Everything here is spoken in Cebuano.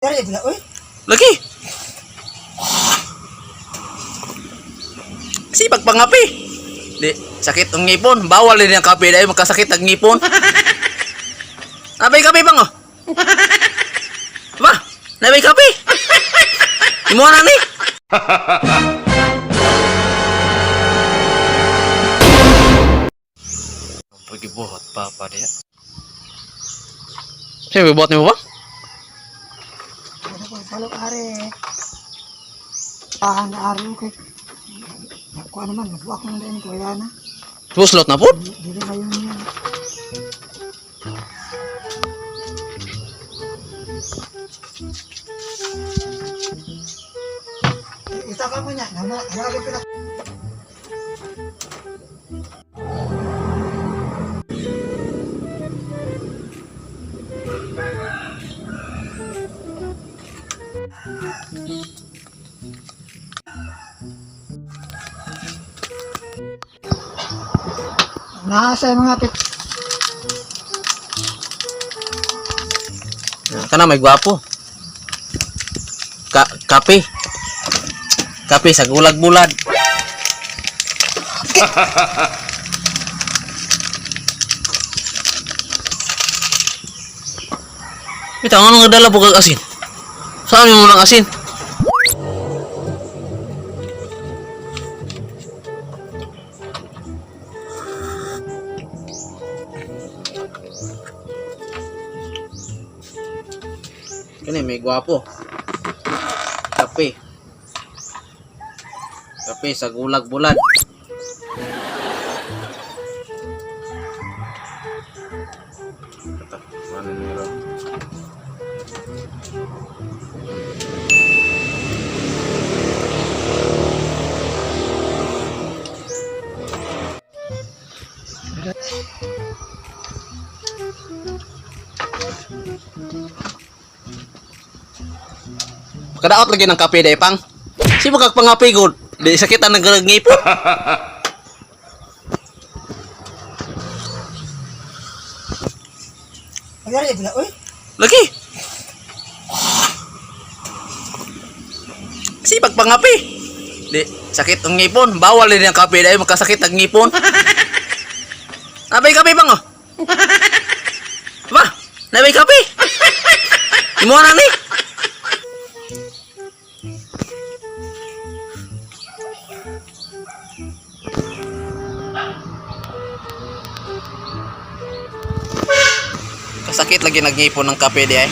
Dari bila oy. Lagi. Sipag pangapi. Di, sakit ang ngipon. Bawal din ang kape dahil magkasakit ang ngipon. Nabay kape bang oh? Ba? Nabay kape? Imo na ni? Pagibuhat pa pa diya. Sino buhat nimo ba? Ano ko balok are. Pahan na ari kay. Ako ano man magbuak man din ko wala na. Buslot na po. Dili kayo niya. Ita ka mo niya, nama, wala ka pila. Nasa yung mga pit. Kana may gwapo. Kape. Kape sa gulag-bulad. Bitaw, ano nga dala po kag asin? Saan mo ng asin? Kani may gwapo. Kape. Kape sa gulag-bulad. Ito, ano nilo? Kadaot lagi ng kape dahil pang. Sino kag pangape gud? Di sakit ang nagngipon. Dari bila oy. Lagi. Sipag pangape. Di sakit ang ngipon. Bawal din ang kape dahil magkasakit ang ngipon. Nabay kape bang oh? Ba? Nabay kape? Imo na ni? Kasakit lagi nagngipon ng kape di ay.